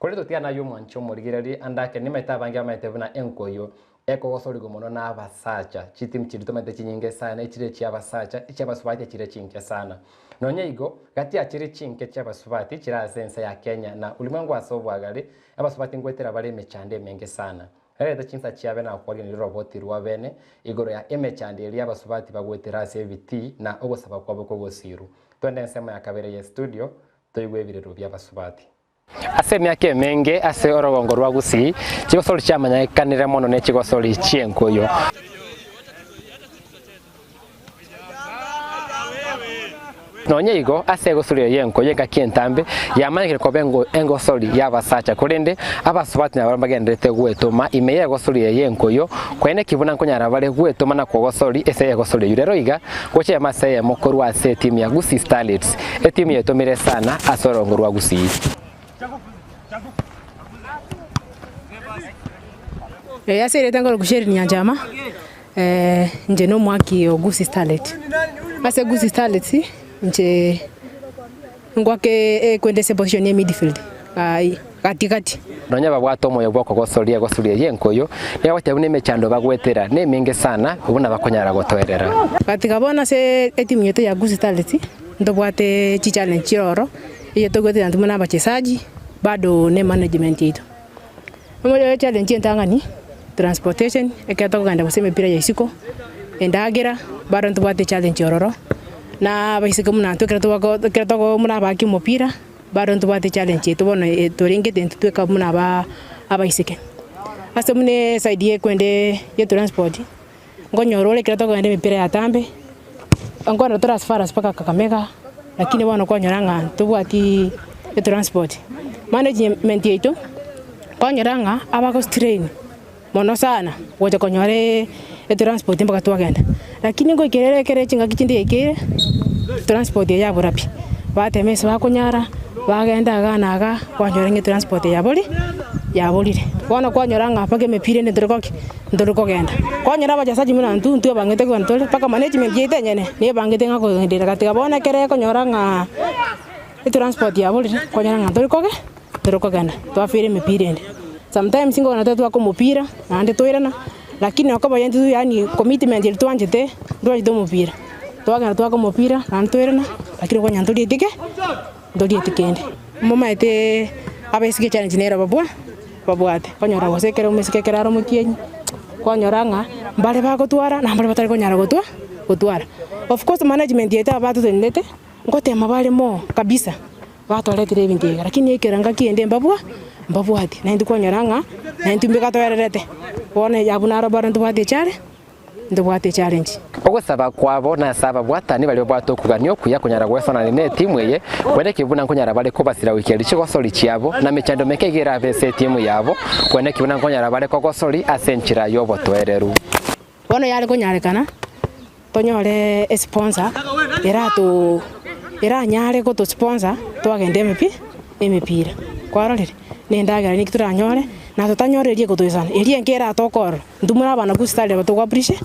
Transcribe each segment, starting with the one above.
Korende totigane ayio omwanchi omorigereria ande ake nimaete abange bamaete buna enkoyo ekogosorigwa mono na abasacha. Chitimu chiria tomaete chinyinge sana echire echiabasacha, echiabasubati echire chinke sana. Nonya igo, gati ya chiri chinke chiabasubati chire ase ense ya Kenya na ulimwengu ase obwagare, abasubati ngoetera bare emechando emenge sana. Rerete chinsa chiabe na gokwageneria oroboti rwa bene igoro ya emechando eria abasubati bagoetera ase ebitii na ogosaba kwabo kw'ogosiru. Twende ensemo ya kabere ye studio toigwe ebirero bi'abasubati. Ase emiaka emenge ase orogongo rwa Gusii, chigosori chiamanyekanire mono ne chigosori chi'enkoyo. Nonya igo, ase egosori eye y'enkoyo engaki entambe yamanyekire koba engosori y'abasacha, korende abasubati nabarabwo mbagendererete gwetoma ime y'egosori eye y'enkoyo, koeneki buna nkonyara bare gwetoma na kwogosori ase egosori eyio. Rero iga, gocha eyemo ase eyemo korwa ase etimu ya Gusii Starlets, etimu yetomire sana ase orongo rwa Gusii. Ase erieta nkorokwa Sherine Nyanchama, inche na omwaki o Gusii Starlet. Ase Gusii Starlets, inche ngwake ekwenda ase eposition ya midfield gati gati. Nonya babwate omoyo bw'okogosoria egosoria eye enkoyo, nigo bagoteba buna emechando bagwetera nemenge sana buna bakonyara gotoerera. Gatiga bono ase etimu yaito ya Gusii Starlets, ntobwate chichallenge chire ororo, eye togwetera intwe buna abachesaji, bado ne emanagement yaito. Omoyo challenge entang'ani, transportation, ekero tokogenda gose emepira ya isiko, endagera, bado ntobwate challenge ororo, na abaiseke buna intwe ekero tobako ekero togo buna abaaki omopira, bado ntobwate challenge yaito bono torengete intwe tweka buna aba abaiseke. Ase buna eside ya ekwende ya transport, nkonyora ore ekero tokogenda emepira ya tambe, nkonyora tore as far as mpaka Kakamega, lakini bono kwanyora ng'a ntobwati etransport. Management yaito, kwanyora ng'a abago strain mono sana gocha konyora etransport mpaka twagenda, lakini ngoikera ere ekere chingaki chinde yaikeire, transport eye yabora pi, batema ase bakonyara, bagenda igaa na igaa, kwanyora ng'a etransport yabori yaborire. Bono kwanyora ng'a mpaka emepira ende ntori goki. Ntori kogenda. Kwanyora abachesaji buna intwe intwe ebangete kogenda tore, mpaka management yaito enyene nigo ebangete ng'a kogenderera gatiga bono ekero ekonyora ng'a etransport yaborire, kwanyora ng'a ntori koge ntori kogenda, twafeira emepira ende. Sometimes nkogenda tore twaka omopira, naende toirana, lakini okoba intwe yaani commitment eria twanchete, ntwanchete omopira. Twagenda twaka omopira, naende toirana, lakini kwanyora ntorieti ki? Ntorieti kende. Momaete abaiseke challenge nere babwa. Babwate, kwanyora gose ekero omosike ekero are omotienyi, kwanyora ng'a mbare bagotwara na mbare batari konyara gotwa gotwara. Of course management yaito aba batotenenete, ngotema bare more kabisa, batoretire ebinto ebi, lakini ekero engaki ende mbabwa mbabwati, naintwe kwanyora ng'a naintwe mbiga toererete, bono abwo naro bono ntobwate echare. Ntobwate echallenge. Ogosaba kwabo nase ababwatani baria babwate okogania okuya konyara gwesonania netimu eye, kweneki buna nkonyara bare kobasira goikera chigosori chiabo, na mechando meke iga erabe ase etimu yabo, kweneki buna nkonyara bare kogosori ase enchera y'obotoereru. Bono yare konyarekana tonyore esponsor erato eranyare gotosponsor twagenda emepi emepira kwarorire? Na endagera naki toranyore na totanyore eria egotoisana eria enke eratokorora. Intwe more abana b'Israeli aba togo appreciate,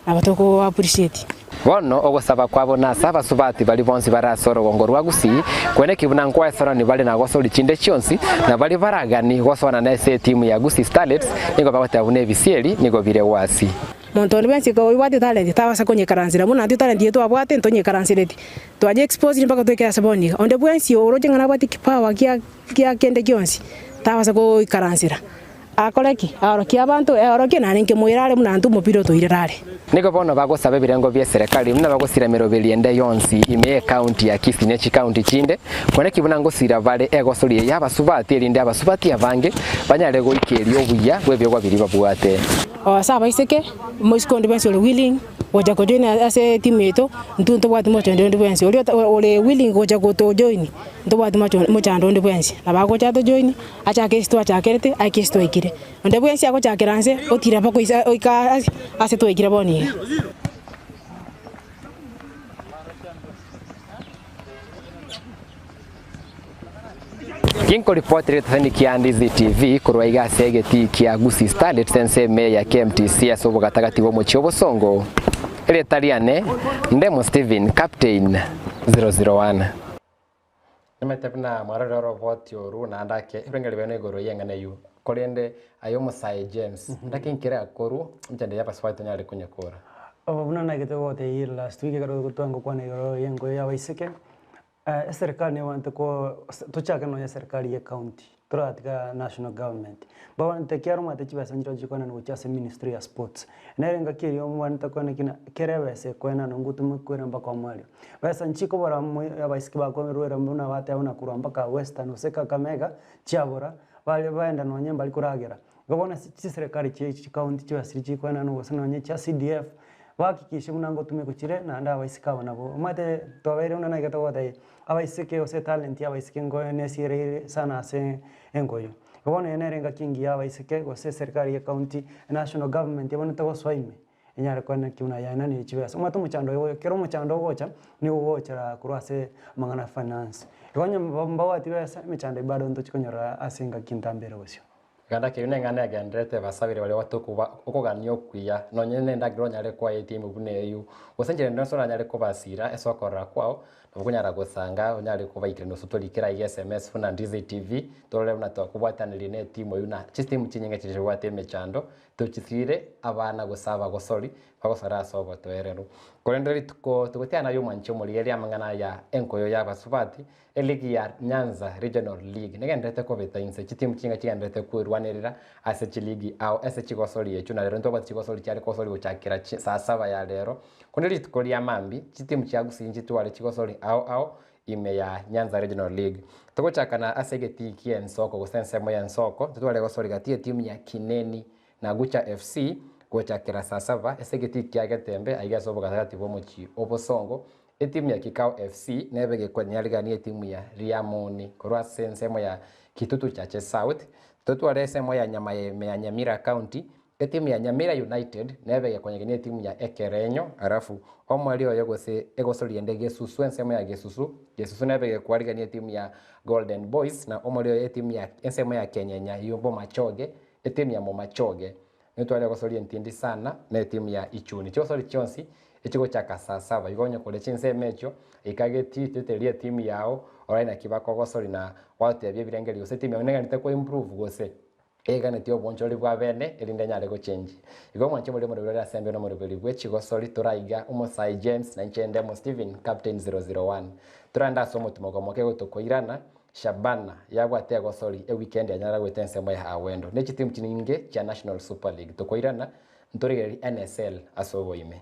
aba toko appreciate. Bono ogosaba kwabo nase abasubati baria bonsi bare ase orogongo rwa Gusii, kweneki buna nkwaesorani bare na gosori chinde chionsi, na baria baragani gosoana nase etimu ya Gusii Starlets nigo bagoteba buna ebisieri nigo bire gwasi. Monto onde bwensi oyobwate etalent tabasa konyekaransera buna intwe etalent eye twabwate ntonyekaransireti, twaye exposed mpaka toikere ase bono iga. Onde bwensi oroche ng'a nabwate ekipawa gia gia kende gionsi tabasa goikaransera. Akore ki? Aorokie abanto, eorokie naende nkemoira are buna intwe omopira otoirire are. Nigo bono bagosaba ebirengo bi'eserekari buna bagosira emeroberio ende yonsi ime y'ecounty ya Kisii ne chicounty chinde, kore ki buna ngosira bare egosori eye y'abasubati erinde abasubati abange banyare goikeria obuya bw'ebiegwa biria babwate. Ase abaiseke, omoiseke onde bwensi ore willing gocha kojoin ase etimu yaito, intwe ntobwati mochando onde bwensi. Oria ore willing gocha gotojoin, ntobwati mochando onde bwensi. Nabo agocha atojoini. Achake ase twachakerete, aike ase twaikire. Onde bwensi agochakera nse, otira mpaka oise oika ase ase twaikire bono iga. Ginkoripotera egetesani kia Ndizi TV korwa iga ase egetii kia Gusii Starlets ense ime ya KMTC ase obogatagati bw'omochie obosongo. Erieta riane Ndemo Stephen Captain 001. Nimanyete buna mwarorire oroboti oru naende ake ebirengererio biane igoro y'eng'ana eyio, korende aye omosae James, ndaki nkere akorwa emechando ya abasubati tonyare konyekora. Obo buna naigete gotebia last week ekero tware gokwana igoro y'engoyo y'abaiseke, eserikari nebwenerete ko tochake nonya eserikari ya ecounty, toratiga national government. Babwenerete ekiagera omanyete chibesa nchirochio chikoenanwa gochia ase ministry ya sports. Nere engaki eria omobwenerete koeneki ng'a kera ebesa ekoenanwa ngotumekwa ere mpaka omoerio. Besa nchikobora mo abaiseke bakorwera buna bateba buna korwa mpaka western gose kakamega, chiabora, bare baenda nonye mbari koragera. Igo bono ase chiserikari chia chicounty chibesa chiria chikoenanwa gose nonye chia CDF, bahakikishe buna ngotumekwa chire naende abaiseke aba nabo. Omanyete twabeire buna naigete gotebia, abaiseke gose etalent ya abaiseke nko nesiereire sana ase enkoyo. Igo bono eye nere engaki engiya abaiseke gose eserikari ya ecounty, enational government ebwenerete gosoa ime, enyare koeneki buna yaenanire chibesa. Omanyete omochando oyo ekero omochando ogocha, nigo ogochera korwa ase amang'ana a finance. Igo onye mbabwati besa, emechando eyio bado ntochi konyora ase engaki entambe ere bosio. Genda keyio neng'ana egendererete basabire baria batokuba okogania okuya, nonye nendagera onyare koa etimu buna eyio, gose enchera ende yonsi oranyare kobasira ase okorora kwao, nabo okonyara gosanga onyare kobaikera gose torikere aiga sms buna Ndizi TV, torore buna twakobwatanirie na etimu eyio na chitimu chinyinge chiria chibwate emechando, Tochisire abana gose abagosori bagosora ase obotoereru. Korende rituko togotiana aye omwanchi omorigereria amang'ana aya enkoyo y'abasubati, eligi ya Nyanza Regional League negendererete kobeta inse chitimu chinga chigendererete kwerwanerera ase chiligi ao ase chigosori echio na rero ntobwate chigosori chiare kosori gochakera chi saa saba ya rero. Korende rituko ria mambia chitimu chia Gusii nchitware chigosori ao ao ime ya Nyanza Regional League. Togochakana ase egetii ki'ensoko gose ensemo y'ensoko, totware gosori gati y'etimu ya Kineni na Gucha FC gochakera saa saba ase egetii kia Getembe aiga ase obogatagati bw'omochie o Bosongo. Etimu ya Kikao FC nebe gekonyarigania etimu ya Riamoni korwa ase ensemo ya Kitutu Chache South. Totware ensemo ya Nyamaye ime ya Nyamira County Etimu ya Nyamira United nebe egekonyegenia etimu ya Ekerenyo alafu omoerio oye gose egosoria ende Gesusu ensemo ya Gesusu, Gesusu nebe egekwarigania etimu ya Golden Boys na omoerio oye etimu ya ensemo ya Kenyenya eyio Bomachoge etimu ya Momachoge nitware egosoria entindi sana na etimu ya Ichuni. Chigosori chionsi echigochaka saa saba igo onye kore chinsemo echio ika getii teteria etimu yao orore naki bakogosori na gwatebia ebirengererio gose etimu yao negenderete ko improve gose. Eganetie obonchoreri bwa bene, erinde enyare gochenchia. Igo mwanche moria omoroberi ore ase embeo nomoroberi bwe chigosori, toraiga omosae James, na inche ndemo Stephen, Captain 001. Torande ase omotimoko omoke gotokoirana, Shabana yabwate egosori eweekend yanyara goeta ensemo ya Awendo ne chitimu chinyinge chia National Super League. Tokoirana, ntorigererie NSL ase oboime.